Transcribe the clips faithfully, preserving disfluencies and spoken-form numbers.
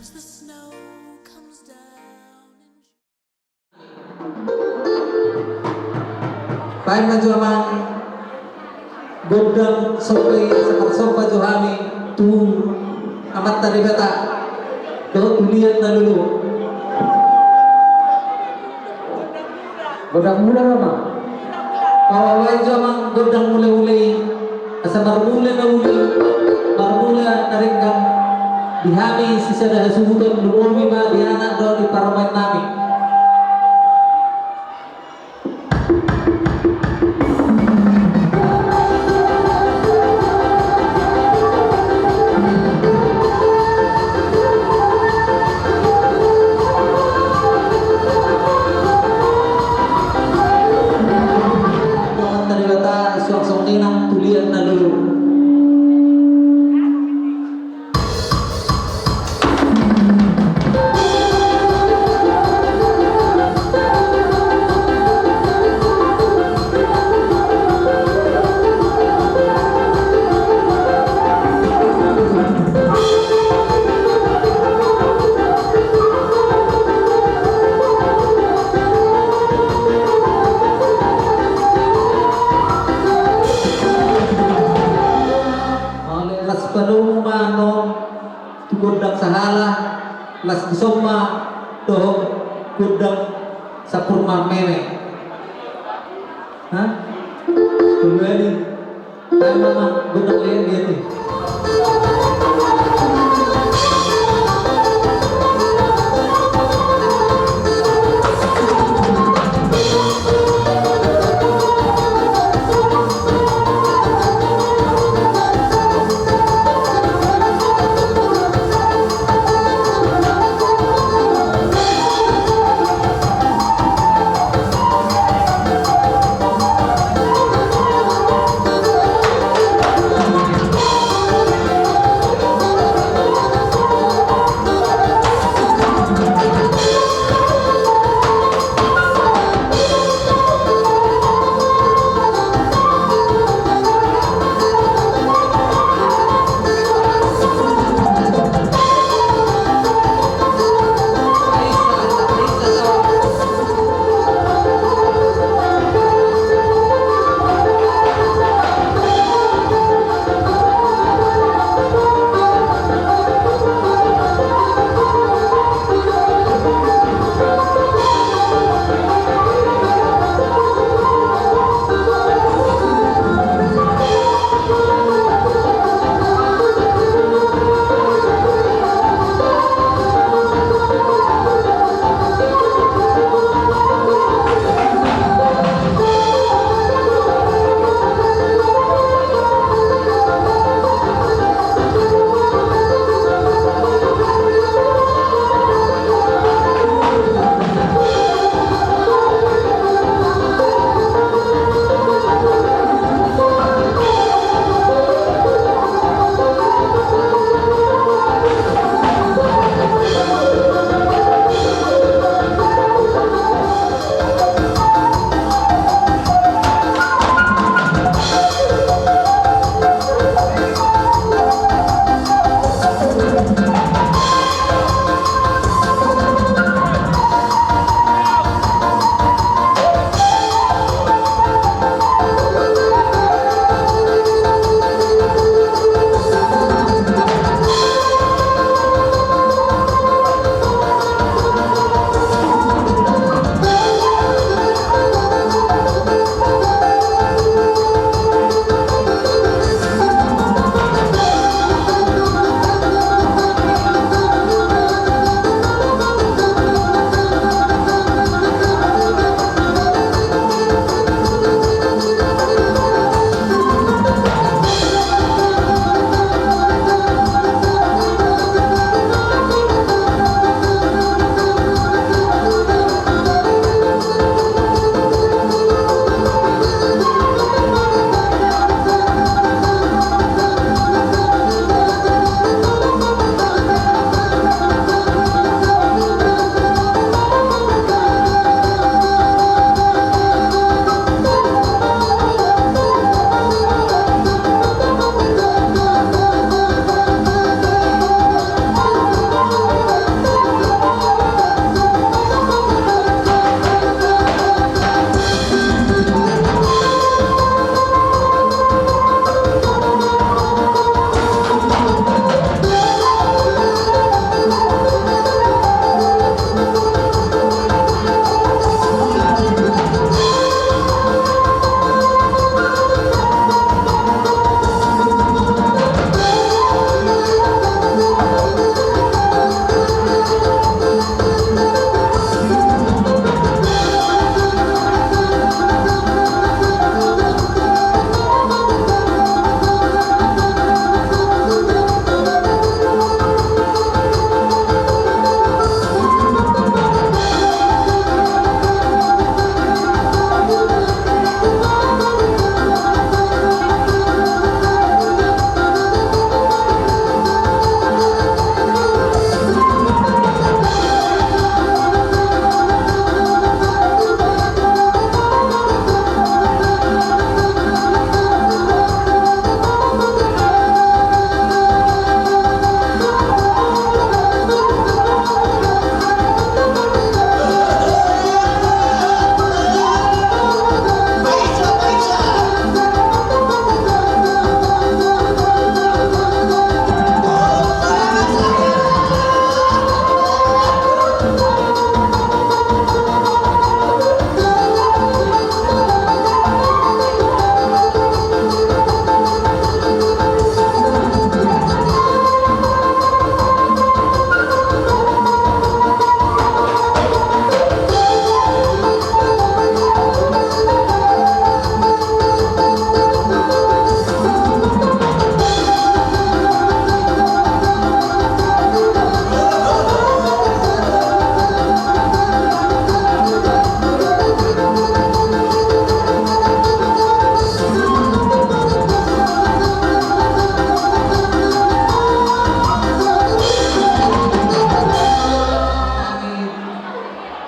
Baen ma jo amang gondang somba i, asa marsomba jo hami tu Amanta Debata dohot tu liat na lolo. Gondang mula ma. Baen jo amang gondang mula-mula i, asa marmula na uli, marmula na denggan di hami sisada hasuhuton, lumobi ma di anak dohot di parumaen nami. Dohot na dibata suang songon i nang tu liat na lolo. Mauliate, las panomu ma annon tu gondang sahala, las dison ma dohot gondang sampur mameme. Hah? Tolu hali. Baen ma, gondang liat-liat i.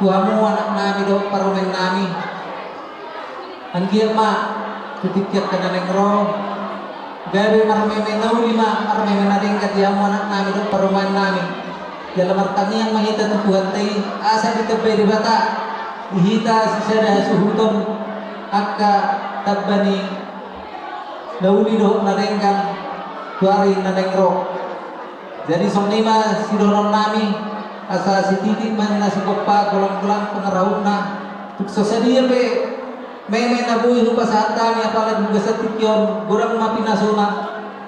Tu hamu anak nami dohot parumaen nami. Anggiat ma tu tingki angka na naeng ro gabe marmeme na uli ma, marmeme na denggan di hamu anak nami dohot parumaen nami. Jala martangiang ma hita tu Tuhanta i asa ditambai Debata di hita sisada hasuhuton angka tamba ni na uli dohot na denggan tu ari na naeng ro. Jadi songon i ma sidohonon nami, asa sititik ma na sigompa golang-golang pangarahutna. Tung so sadia pe meme na boi hupasahat hami, apala di bagasan tingki on, godang ma pinasuna,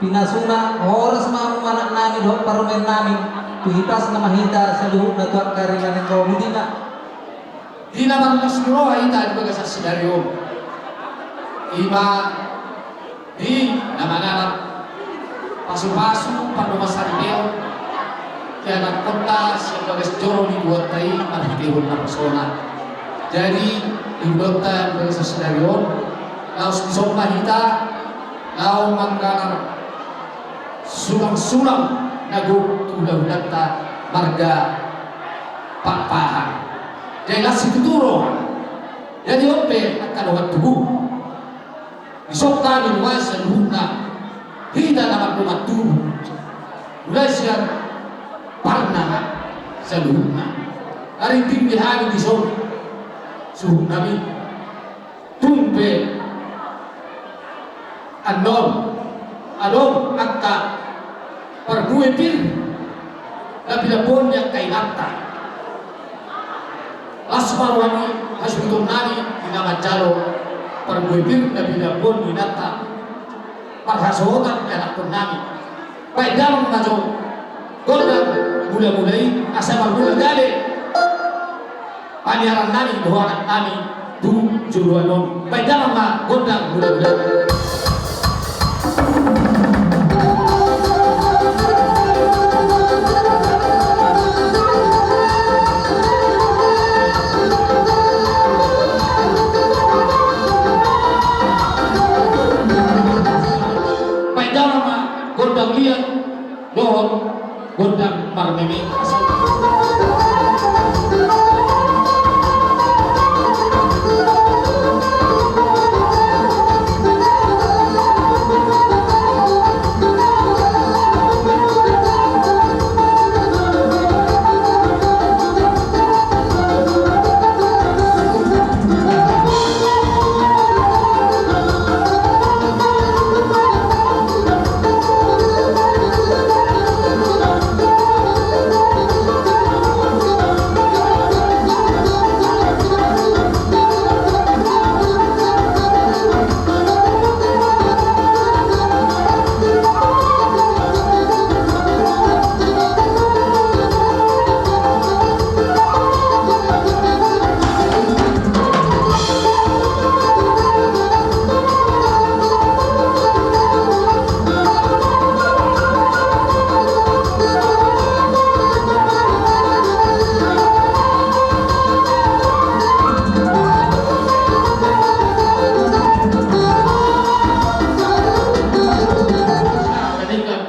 pinasuna, horas ma hamu anak nami dohot parumaen nami, tu hipasna ma hita saluhutna tu angka ari na naeng ro. Botima. Di na marlas ni roha hita di bagasan sadari on, i ma di na mangalap pasu-pasu pardongansaripeon di anakkonta sian bagas joro ni Tuhanta i marhitehon naposona. Jadi di ulaonta di bagasan sadari on, laos dison ma hita laho manggalar sulang-sulang na gok tu hulahulanta marga Pakpahan. Jadi las situtu roha. Jadi on pe angka dongan tubu, dison hami nuaeng saluhutna, hita na mardongan tubu, mulai sian Parna saluhutna, na ringting di hami dison suhut nami. Tung pe annon adong angka parbue pir na pinamboan ni angka inanta. Las ma roha ni hasuhuton nami di na manjalo parbue pir na pinamboan ni inanta, parhasohotan ni anakkon nami. Baen damang ma jo gondang mula-mula i asa marmula gabe paniaran nami dohot anak nami tu joloan on. Baen damang ma gondang mula-mula. Baen damang ma gondang liat dohot gondang marmeme.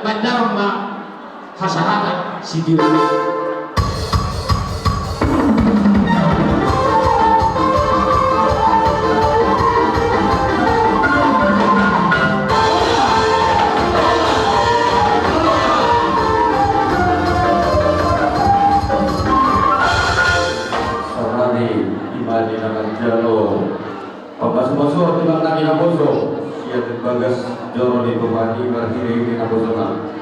Baen damang ma hasahatan sitiruon. Sonari i ma di na manjalo pamasumasuon tulang nami naposo sian bagas joro ni Tuhan i marhirehire naposona.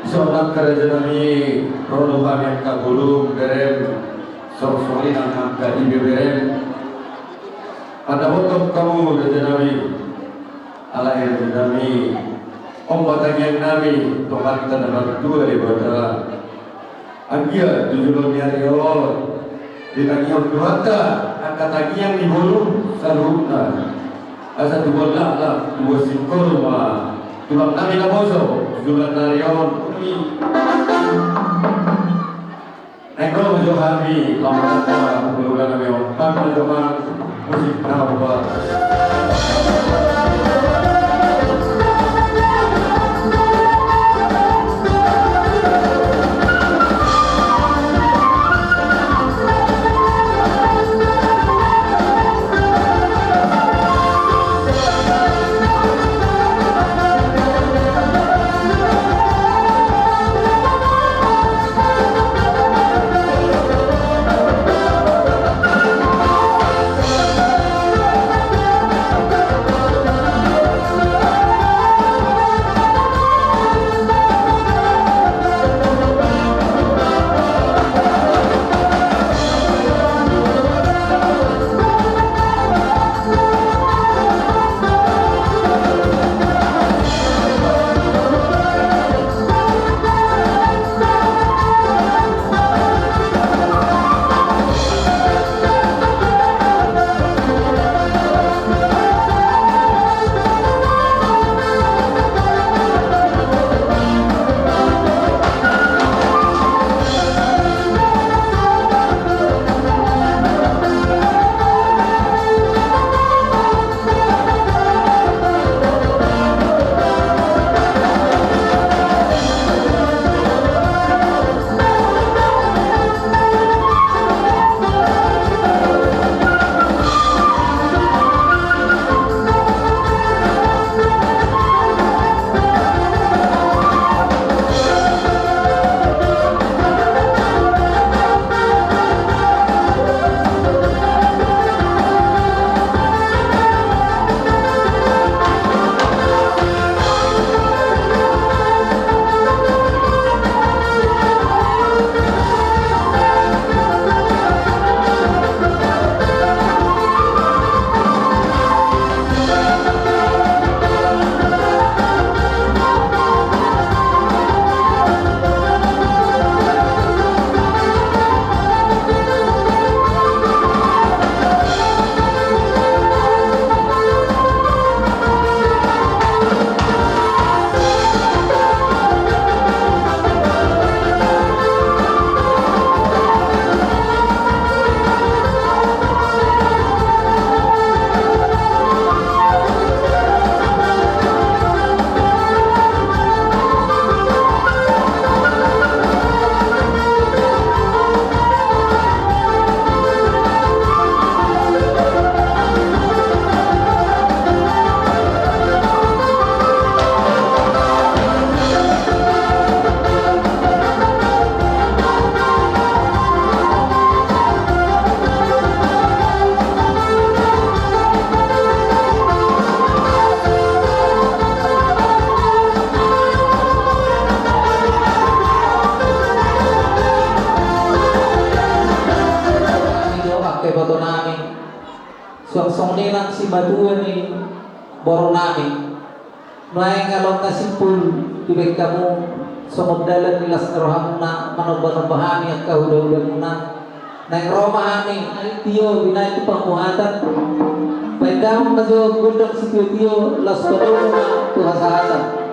Dison angka raja nami, ro do hami angka bolon berem, songon i nang angka ibeberem. Pandapothon hamu raja nami, alai raja nami, on ma tangiang nami tu Amanta na martua Debata. Anggiat tu joloan ni ari on ditangihon Tuhanta angka tangiang ni boru saluhutna. Asa tubuan laklak, tubuan singkoru ma tulang nami naposo tu joloan ni ari on. Naeng ro ma jo hami, lambat ma, keluarga nami on, tanpa jo mang. Musik na hombar. Songon i nang simatua ni boru nami. Nuaeng adong na simpul dibaen hamu songon dalan ni las ni rohamuna manomba-nomba hami angka hula-hulamuna. Naeng ro ma hami, tio binaen tu pamuhatan. Baen damang ma jo gondang sitio-tio laos padomu ma tu hasahatan.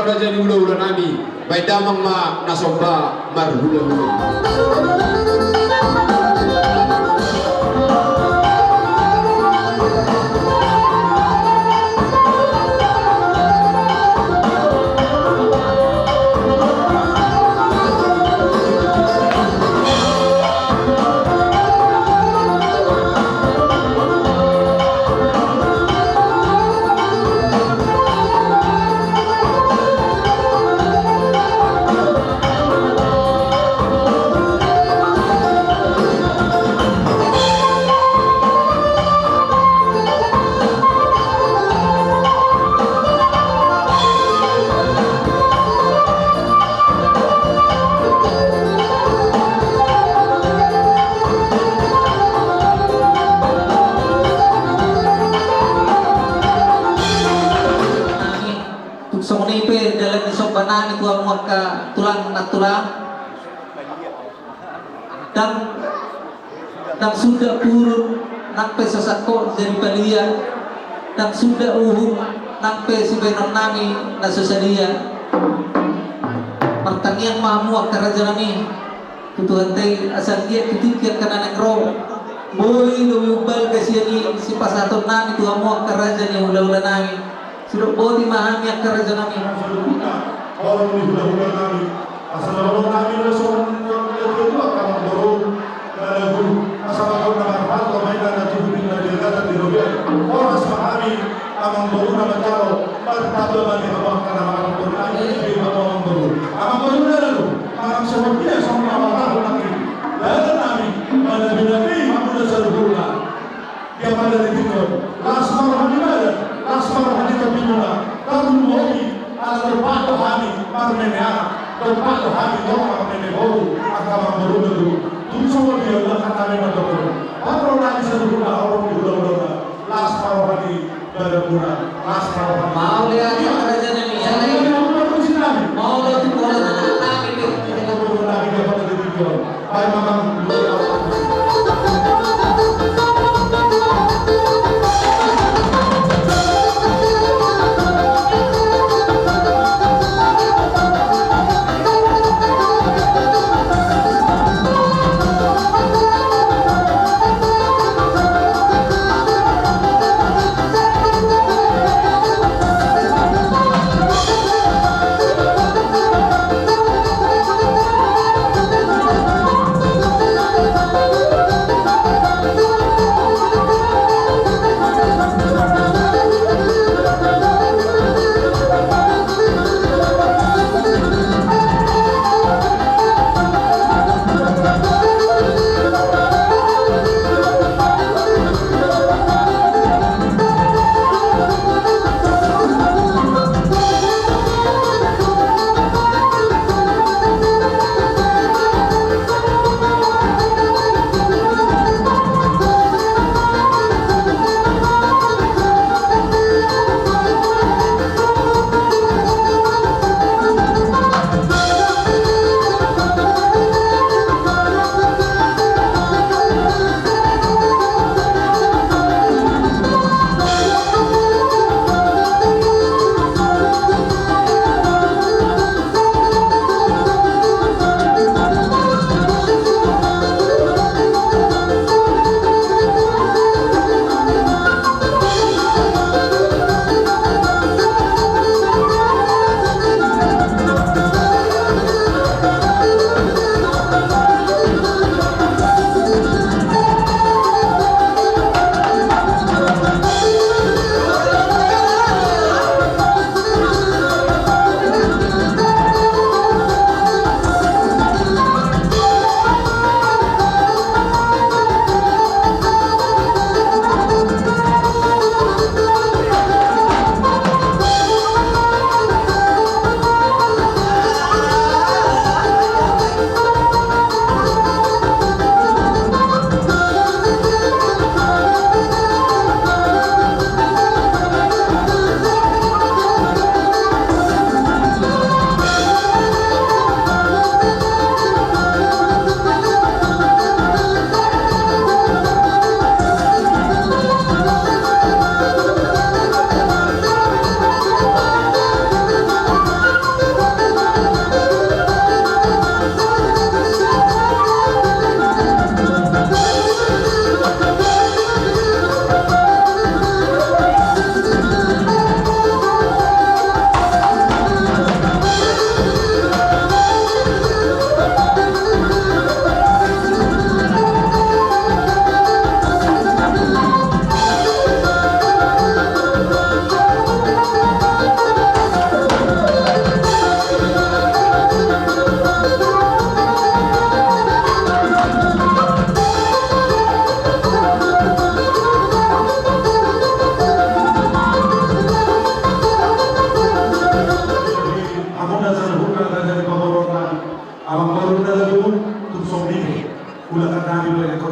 Raja ni hulahula nami, baen damang ma na somba marhulahula. Tung songon i pe dalan ni somba nami tu hamu angka tulang na tulang. Ndang, ndang suda purun nang pe so sangkot jadi palia, ndang suda uhum nang pe sibaenon nami na so sadia. Martangiang ma hamu angka raja nami tu Tuhanta i asa anggiat tu tingki angka na naeng ro boi do umbalga sian i sipasahaton nami tu hamu angka raja ni hulahula nami. Sidok boti ma hami angka raja nami. Horong ni hulahula nami. Asa na horong nami na songon na tuatua angka amangboru. Asa bagot na marhalto ma inna na tubu di na dirgata di robean. Horas ma hami amangboru na manjalo. Martamba ma di hamu angka na amangboru nami. Di hamu amangboru. Amangboru na lalu. Manang songon dia songon na marhalto nami. Dalan nami. Manabinabi hamu na saluhutna. Dia pada di tingkon, las ma roha ni badan, las ma roha ni tondimuna, tarlumobi, ala dompak do hami, marnene anak, dompak do hami, tong marnene boru, angka amangboru na tubu, tung songon dia ulakan nami mandok on, parro nami saluhutna horong ni hulahulana, las ma roha ni badanmuna, las ma roha ni. Mauliate raja nami, ya. Mauliate raja nami. Mauliate tu Tuhan nami, di. Di tingkon, di tingkon.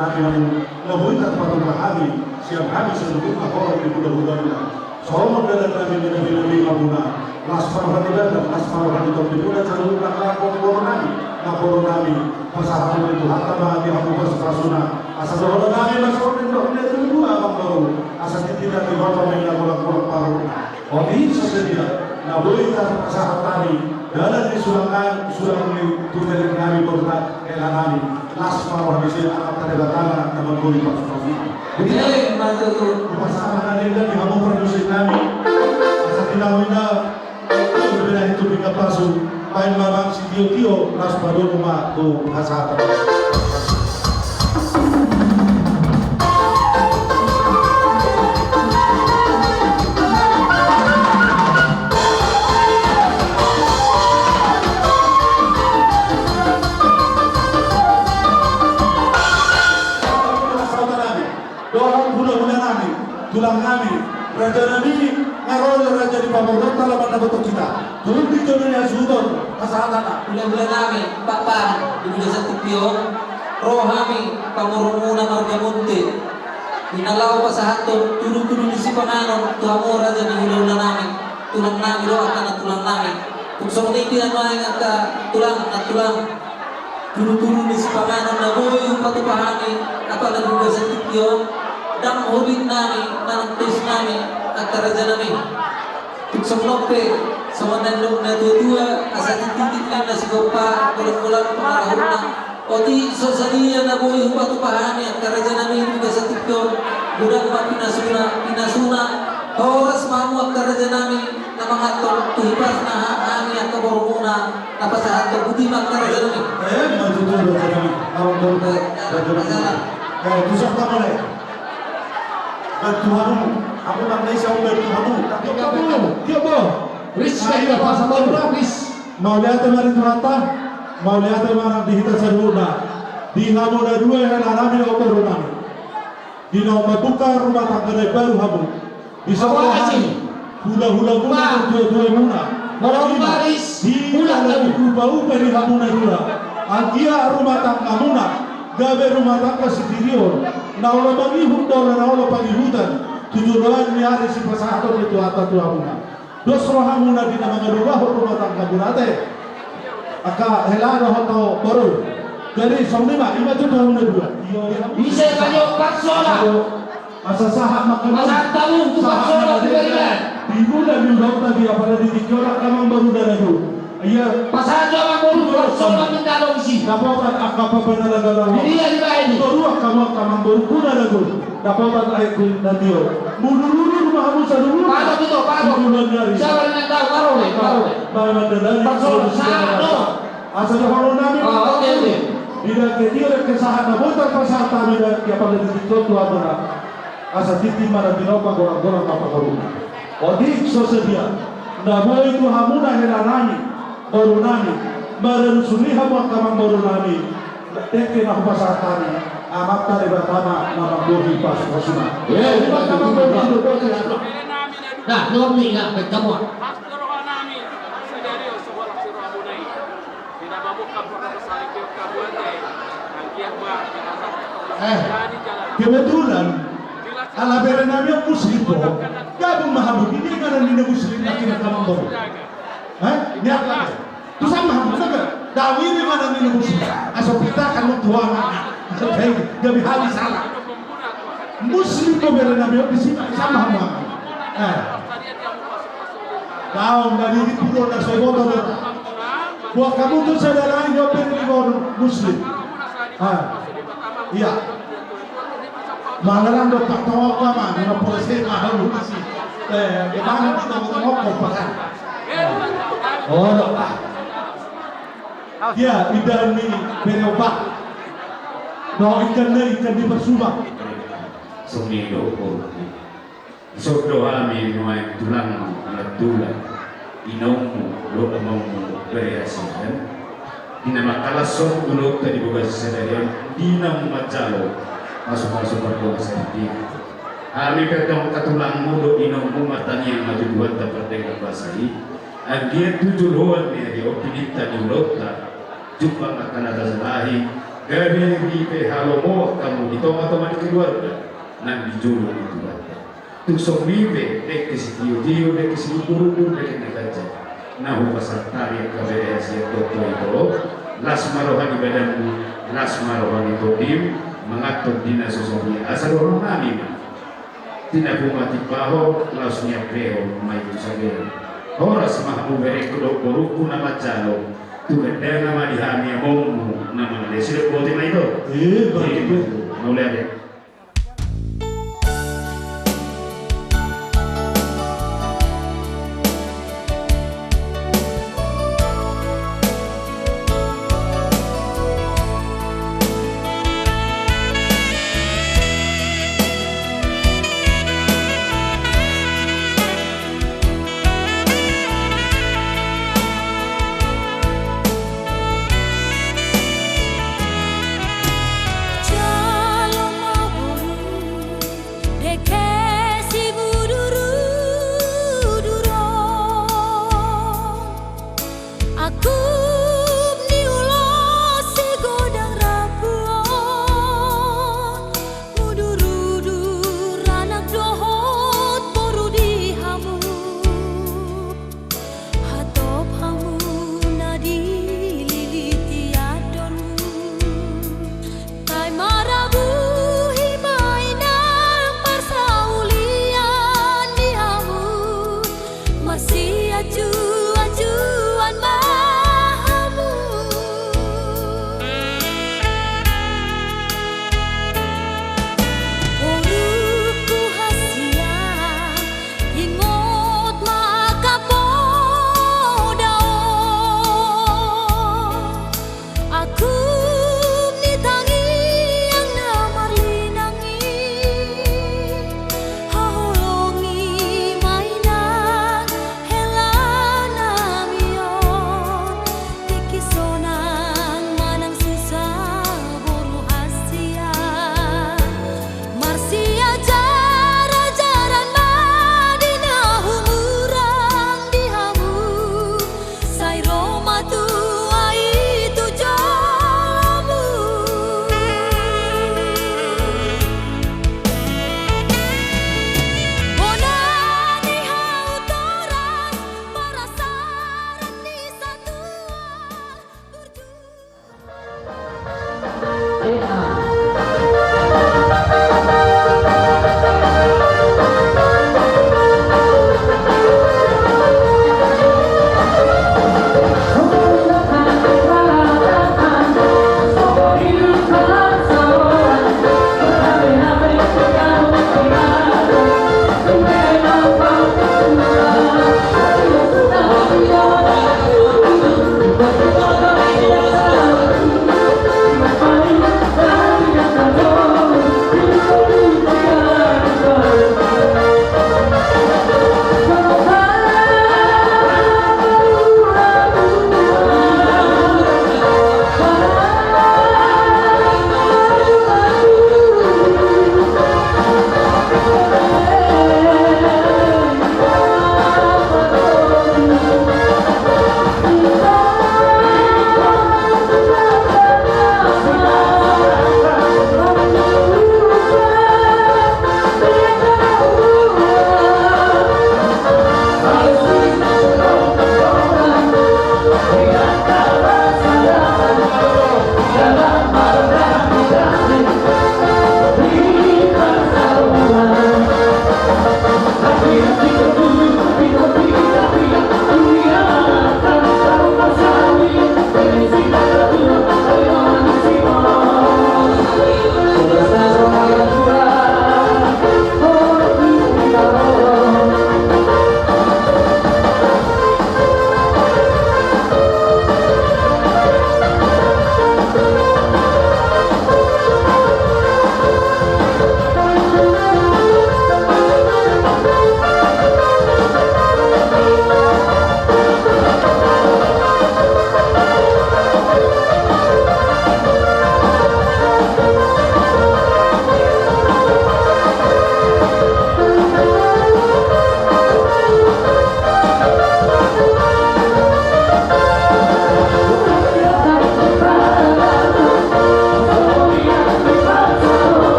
Hami hamu na boi tarpatupa hami sian hami saluhutna horong ni hulahulana. Songon dalan nami manami-nami hamuna. Las ma roha ni badan, las ma roha ni tombimuna saluhutna, angka boru nami, angka boru nami. Pasahaton ni Tuhanta ma di hamu pasupasuna, asa dohonon nami ma songon na nidok ni natuatua, amangboru, asa tintin na di horta ma inna golanggolang parutna. Otik so sadia na boi tarpasahat hami dalan ni sulang, sulang ni tu hela nami, borunta hela nami. Las ma roha ni si Amanta Debata ma na manggohi pasupasuna. Betul. Hupasahat ma na denggan di hamu parmusik nami. Asa tinau inna berbeda itu pinggan pasu. Baen ma amang sitiotio, las padomu ma tu hasahatan. Dohot hulahula nami, tulang nami, raja nami, nga ro raja ni pamoruonta, laman na boto hita. Tung di jolo ni hasuhuton, pasahatanna. Hulahula nami, Pakpahan, di bagasan tingki on, ro hami, pamorumuna marga Munthe. Di na laho pasahathon tudutudu ni sipanganon tu hamu raja ni hulahula nami, tulang nami do angka nantulang nami. Tung songon i di na nuaeng angka tulang, nantulang. Tudutudu ni sipanganon na boi hupatupa hami, apala di bagasan tingki on, ndang holit nami, manang pes nami, angka raja nami. Tung songon on pe, songon na nidok ni natuatua, asa tintin ninna sigompa, golanggolang pangarahutna. Otik so sadia na boi hupatupa hami, angka raja nami, di bagasan tingki on, godang ma pinasuna, pinasuna, horas ma hamu angka raja nami, na manganhon tu hipasna hami angka borumuna, na pasahathon, boti ma angka raja nami. Eh, maju tu raja nami. Awan borumuna, raja nami. Eh, tu sahata mole. Bantu hamu. Aku bang Nesa, aku bantu hamu. Tapi kamu, dia bo. Ris, kayak apa sama lu, Ris? Mauliate ma di Tuhanta. Mauliate ma di hita saluhutna. Di hamu na dua, hela nami, boru nami. Di na mambuka rumah tangga na baru hamu. Di saola hami, hulahulamuna, natuatuamuna. Di na laho diupaupa di hamu na dua. Anggiat rumah tanggamuna gabe rumah tangga sitirion, na olo mangihut dohot na olo pangihutan tu joloan ni ari sipasahaton ni Tuhanta tu hamuna. Dos rohamuna di na mangalugahon rumah tanggamuna, ate. Angka hela dohot boru. Jadi songon i ma, i ma tutu hamu na dua. Ise ma jo, pasola. Asa sahat ma hamu. Asa tahu tu pasola tu berikan. Di mula ni ulaonta di apala di tingki on, angka amangboru na dua. Ia. Pasahat jo amangboru, pasola minta dong si. Dapotan angka papa na laga lawa. Di dia di bahen. Toru angka amangboru na dua. Dapotan aek di na dia. Muduruduru ma hamu saluhutna. Pado tu to, pado. Di bulan ni ari. Siapa yang tahu, pado le, pado le. Bae mandalani. Pasola, sahat do. Asa dohonon nami. Oh, oke, oke. Di na kedia, di na kesahat na boi tarpasahat hami, di na keapala di tingki on tu hamuna. Asa tintin ma na tinompa, golanggolang ma pangarahutna. Otik so sadia na boi tu hamuna hela nami, boru nami, mararusuri hamu angka amangboru nami. Dengke na hupasahat hami, Amanta Debata ma na manggohi pasupasuna. Eh, di bagasan amangboru. Nah, nomi nga, baik kamu. Eh, kebetulan, ala bere nami on Muslim do, gabung ma hamu, di dia ngana ni na Muslim, akhirna kamu baru. Eh, niat lagi. Tu sama hamu, sama. Dawiri ma na ni na Muslim. Aso pita kan mau tua ma. Gabe hami salah. Muslim do bere nami on, di sini sama hamu. Eh. Daong dari di pulo na so iboto do. Buat kamu tu saudara ini open di bono Muslim. Ah. Iya. Malaran do patong apa ma, na polisi mahal polisi. Eh, gimana kita mau ngomong pakai? Oh, do. Iya, inda ni bere obat. No, ikan ni, ikan di Persuba. Sumino. Dison do hami nuaeng tulangmu, anak tulang, inongmu dohot amongmu bere Hasian. Di na mangkalashon ulaonta di bagasan sadari on, di na manjalo pasupasu pardomuan sadia. Hami pe antong angka tulangmu dohot inongmu martangiang ma tu Tuhanta pardenggan basa i. Anggiat tu joloan ni ari on, pinta ni ulaonta, jumpang angka na tasalahi, Gabe ripe halomoan hamu di tongatonga ni keluarga nang di jolo ni Tuhanta. Tung songon i pe dengke sitiotio, dengke siumburumbu, dengke na ganjang, na hupasahat hami angka bere hasian dohot ito. Las ma roha ni badanmu, las ma roha ni tondim, manganhon di na so sadia. Asa dohonon nami ma, tina pungu ma timbahon, laos niampehon ma i tu sagean. Horas ma hamu berengku dohot borungku na manjalo, tu gandana ma di hami amongmu na mangalesi dohot botima, ito. Eh, baik, baik. Mauliate.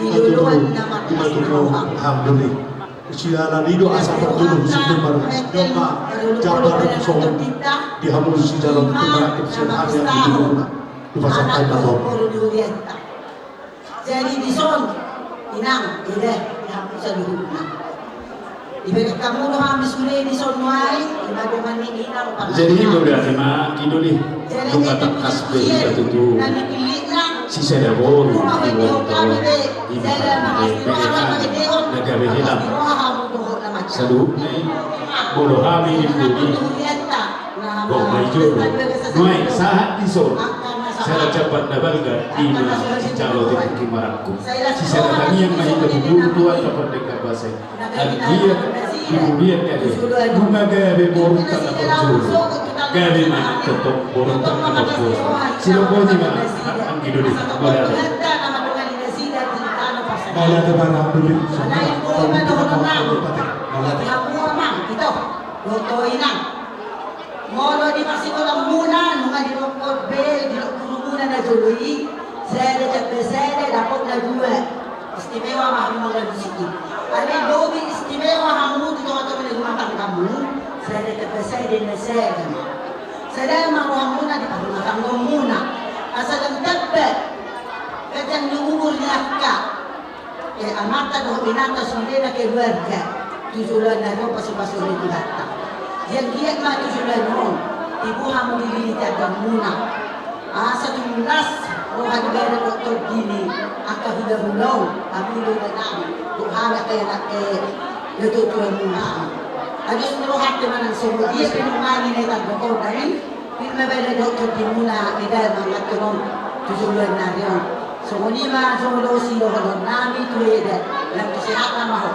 Ima tutu, ima tutu, alhamdulillah. Siala ni do asa parjolo si Tumar, nyoka, jabar songon di hamu sijalo Tumar, siala ni do asa parjolo. Jadi dison, inang, ida, di hamu saluhutna. Ibarat hamu do hami sude dison nuaeng, ima dongan ni inang. Jadi ima berarti ma, gitu nih. Jadi nunga tangkas be hita tutu. Sisada boru, ima tutu. Ima tutu. Na gabe hita. Saluhutna i, molo hami di pudi. Gok ma i jolo. Nuaeng sahat dison. Sada jamban na balga, ima sijalo di tingki marangkup. Sisada tangiang ma hita tutu, Tuhan, tapardenggan basa i. Anggiat di pudian gabe, nunga gabe borunta na parjolo. Gabe ma tongtong borunta na parjolo. Sidok boti ma, anggi do di, mauliate. Mauliate ma, alhamdulillah. Mauliate. Molo di parsiholamuna, nunga didok be, didok gurumuna na jolo i, sada jamba sada dapot na dua. Istimewa ma hamu mangalusi i. Alai lobi istimewa hamu di tongatonga ni rumah tanggamu, sada jamba sada na sada ma. Sada ma rohamuna di parrumahtanggaonmuna. Asa lam tamba ganjang ni umur ni angka. Eh, amanta dohot inanta sude na keluarga, tu joloan ni ari on pasupasu ni Tuhanta. Anggiat ma tu joloan on, tibu hamu di lili ni tanggamuna. Asa tung las roha di badan dohot tondi ni angka hulahula on, hamu hulahula nami, dohot hami angka anak, eh, natuatuamuna. Ados ni rohanta manang songon dia pe nunga ni na tanggo on nami. Pir ma badan dohot tondimuna, eda ma mangan tu joloan ni ari on. Songon i ma jolo sidohonon nami tu eda, lam tu sehat ma ho.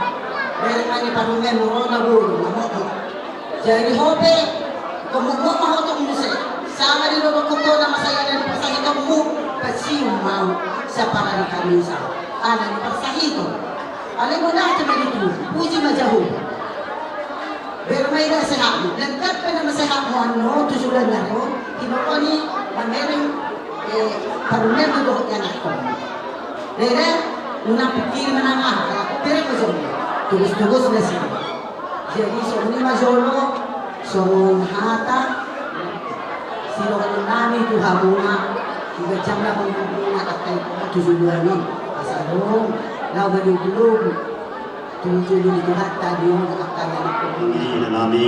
Bereng ma ni parumaenmu ro na boru, na mokmok. Jadi ho pe, ingkon mokmok ma ho tong muse. Sanga di lobak ho na masa i, ala ni parsahitonmu, pacium ma ho, sian parari hami sa. Ala ni parsahiton. Alai mauliate ma di Tuhan, puji ma Jahowa. Bereng ma eda sehatmu, lengkap pe nama sehatmu annon tu joloan ni ari on, diboto ni mamereng, eh, parumaenmu dohot ianakhonmu. Rere, unang pungkiri manang aha, bereng ma jolo. Togostogos na si. Jadi songon i ma jolo, songon hata sidohonon nami tu hamuna, di ganjang na umurmuna angka i tu joloan on, asa adong na manggogoigohi tu jolo ni Tuhanta di on angka ianakhonmuna. Inanami,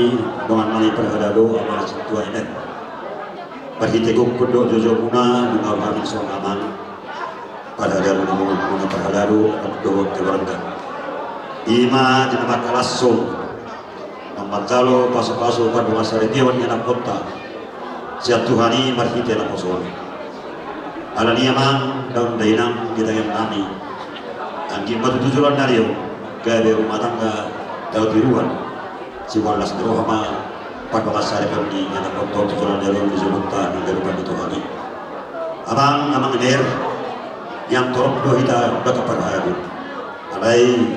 dongan nami parhalado, amang sintua, ina. Marhite gokhon dohot jojomuna, nunga hami songon amang parhalado, nunga parhalado dohot keluarga. Ima di na mangkalashon, na manjalo pasupasu pardongansaripeon ianakhonta sian Tuhan i marhite naposo on. Alani i amang dohot inang di tangiang nami, anggiat ma tutu joloan ni ari on gabe rumah tangga tahu tiruan. Siboan las ni roha ma pardongansaripeon ni ianakhonta tu joloan ni ari on di jolonta di gabe pangidoan i. Amang, amang Emer, nian torop do hita bangga parhalado. Alai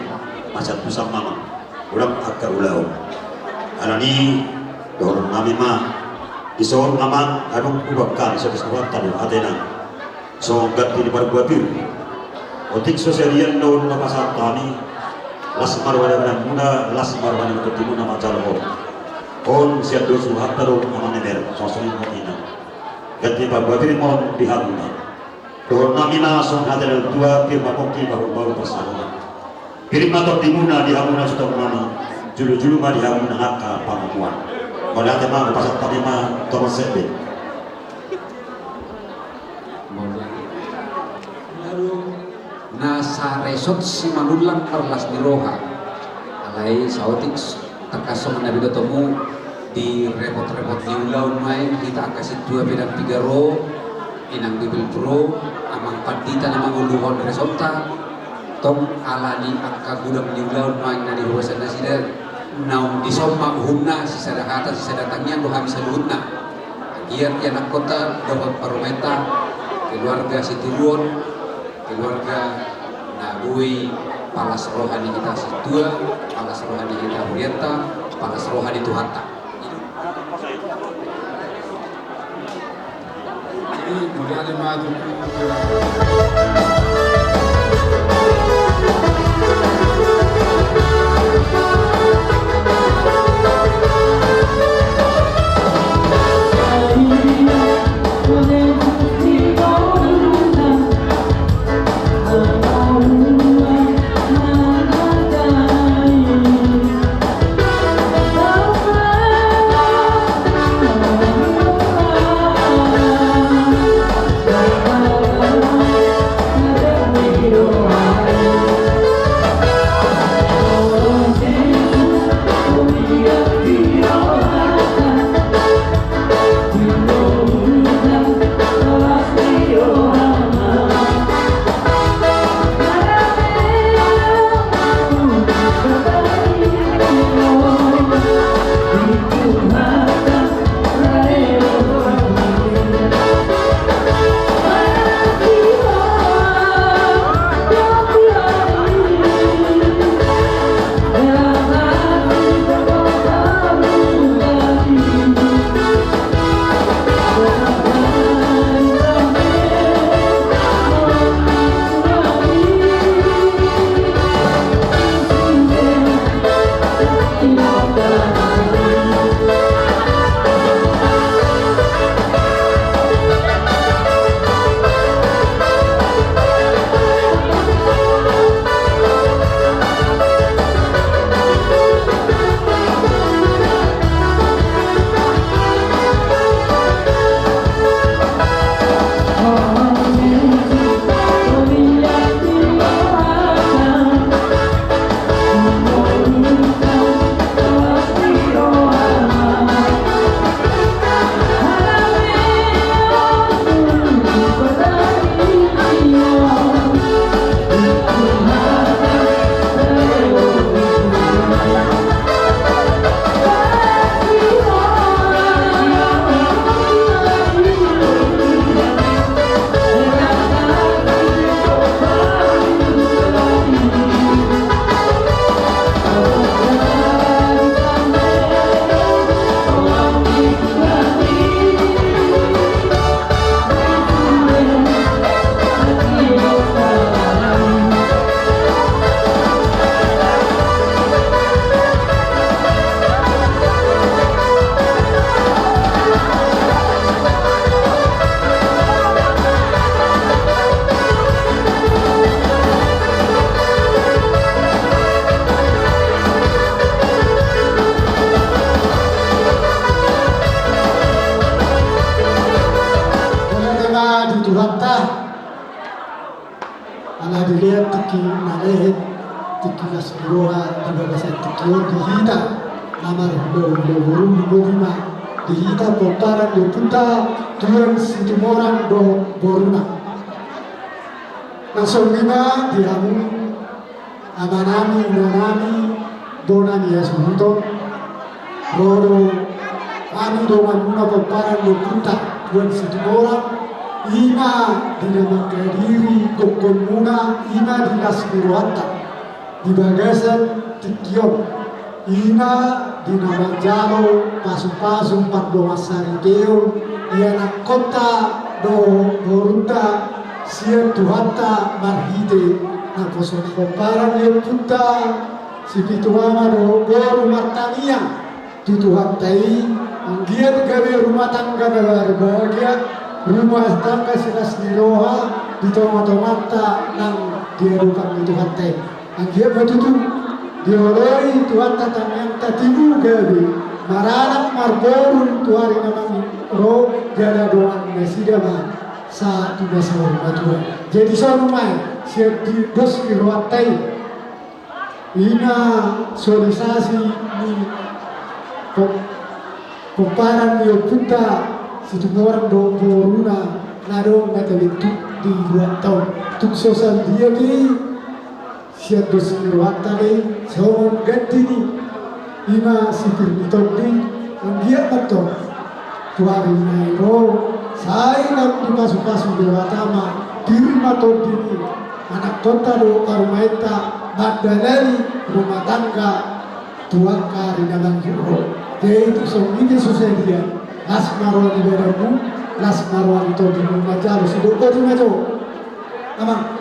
masiantusan ma amang, unang angka ulaon. Alani i dohonon nami ma, dison amang, adong hubakka di so pis rohanta do hatena. Songon ganti ni parbue pir. Otik so sarian do na pasahat hami, las ma roha ni badanmuna, las ma roha ni tondimuna manjalo on. On sian dos rohanta do amang Emer, songon i ma inang. Ganti parbue pir ma on di hamuna. Dohonon nami ma songon hata ni natua-tua, pir ma pongki bahulbahul pansalongan. Pir ma tondimuna di hamuna suhut nami, julujulu ma di hamuna angka pangomoan. Mauliate ma, hupasahat hami ma tu amang Sebe. Na saresort Simanullang marlas ni roha. Alai saotik tangkas songon na binotomu, di repot-repot ni ulaon nuaeng hita angka sintua pe dang piga ro, inang bibelvrouw, amang pandita na manguluhon resortta, tong alani angka godang ni ulaon nuaeng na di hubasan nasida, naung dison ma uhumna, sisada hata, sisada tangiang do hami saluhutna. Anggiat ianakhonta dohot parumaenta, keluarga sitiruon, keluarga na boi palas roha ni hita sintua, palas roha ni hita hurianta, palas roha ni Tuhanta. Jadi, mauliate ma tu Di Tuhanta, ala dilehon tingki na lehet, tingki las ni roha di bagasan tingki on di hita na marhulahula boru, boti ma di hita pomparan ni ompunta Tuan Situmorang dohot boruna. Na songon i ma di hamu amanami, inanami, bona ni hasuhuton, ro do hami donganmuna pomparan ni ompunta Tuan Situmorang, i ma di na manghadiri gokhonmuna, i ma di las ni rohanta di bagasan tingki on, i ma di na manjalo pasupasu pardongansariteon di anakkonta dohot borunta sian Tuhanta marhite naposo ni pomparan ni ompunta Sipitu Ama dohot boru martangiang tu Tuhanta i, anggiat gabe rumah tangga na berbahagia, rumah tangga silas ni roha di tongatonganta nang di adopan ni Tuhanta i. Anggiat ma tutu dioloi Tuhanta tangiangta, tibu gabe maranak marboru tu ari na naeng ro, jala dongan nasida ma sahat tu na saur matua. Jadi songon i ma sian di dos ni rohanta i, i ma solisasi ni pom-, pomparan ni ompunta Situmorang dohot boruna na adong na tabentuk di luat taon. Tung so salelengi sian dos ni rohanta do i, songon ganti ni, i ma sipir ni tondi, anggiat ma antong tu ari na naeng ro, sai naung dipasupasu Debata ma pir ma tondi ni anakkonta dohot parumaenta mandalani rumah tangga tu angka ari na naeng ro. Jadi tung songon i pe so salelengi, las ma roha ni badanmu, las ma roha ni tondimu, manjalo sidok boti ma jo. Amang.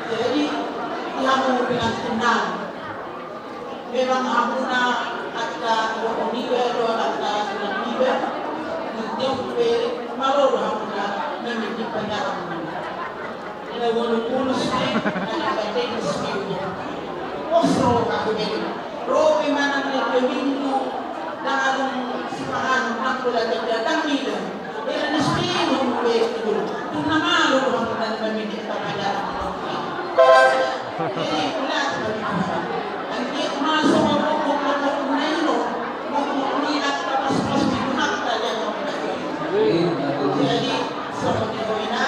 Jadi, di hamu pengantin nami, memang hamuna angka dohot niba do angka tulang niba, nunga pe malo do hamuna mambege panjaha. Ina wolu pulu spi, na dipateke spi. Pos ro hape. Ro pe manang na dua minggu, na adong sipanganon, nang pola datang niba. Ina na spi, ro pe. Tung na malo do hamuna mambege panjaha. Jadi, ulas bagi Tuhan. Anggiat ma songon rokok-rokok na i do, rokok ni angka pos-pos di rumah tangga. Jadi, songon i do ina,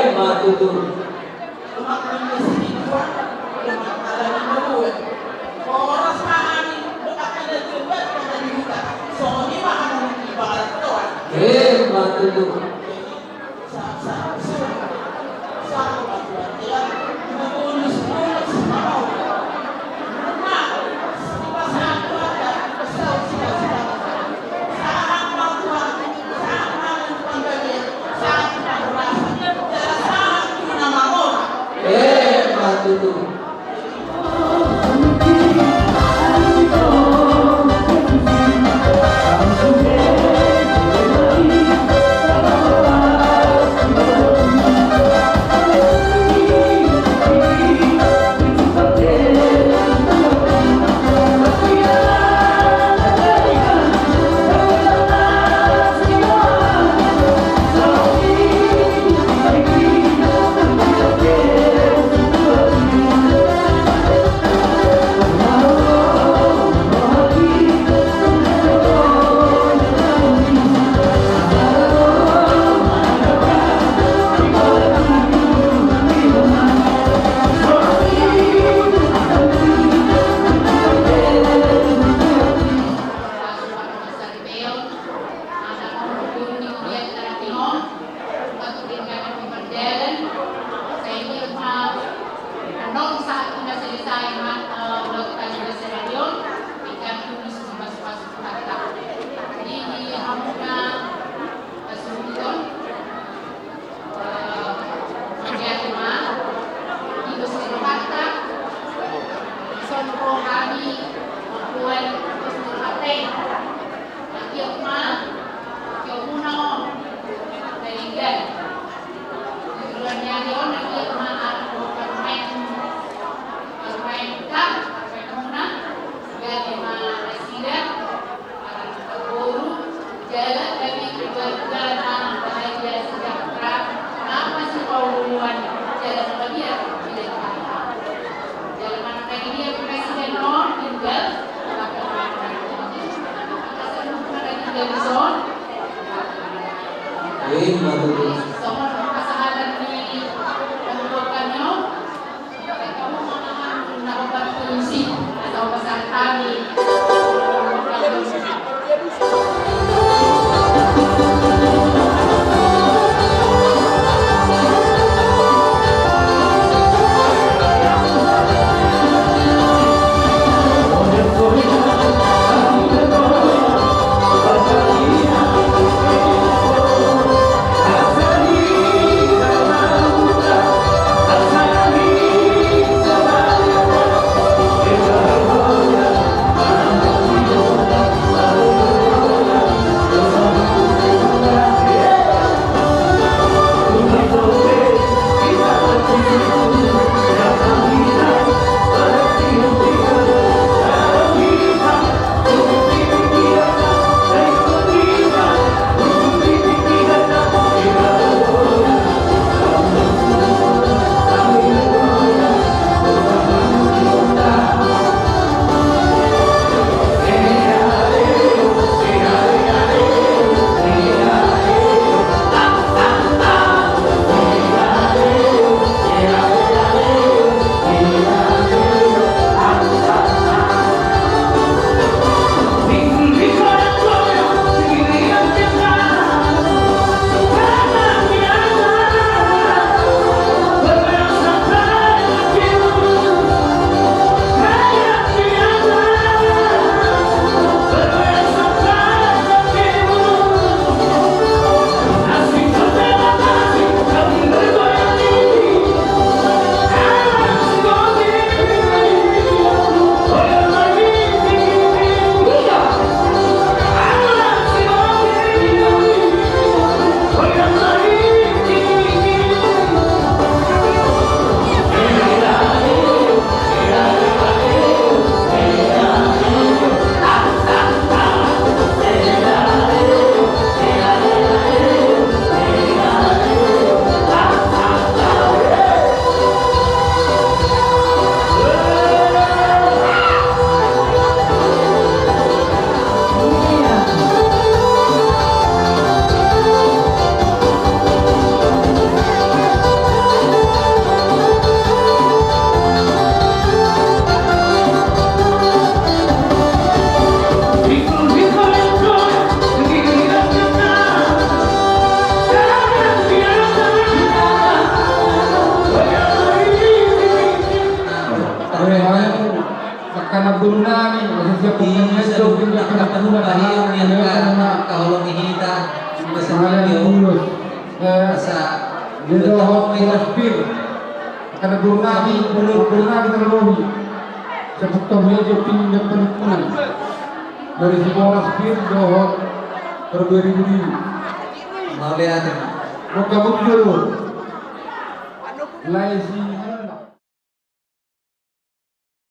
Emma tutu. Emma tutu. Ada Burnadi, Burnadi terlebih. Sebut kau meja pindah perhimpunan dari Siboras Pir dohot Perberi Budi. Mauliate. Buka muncul. Laisi.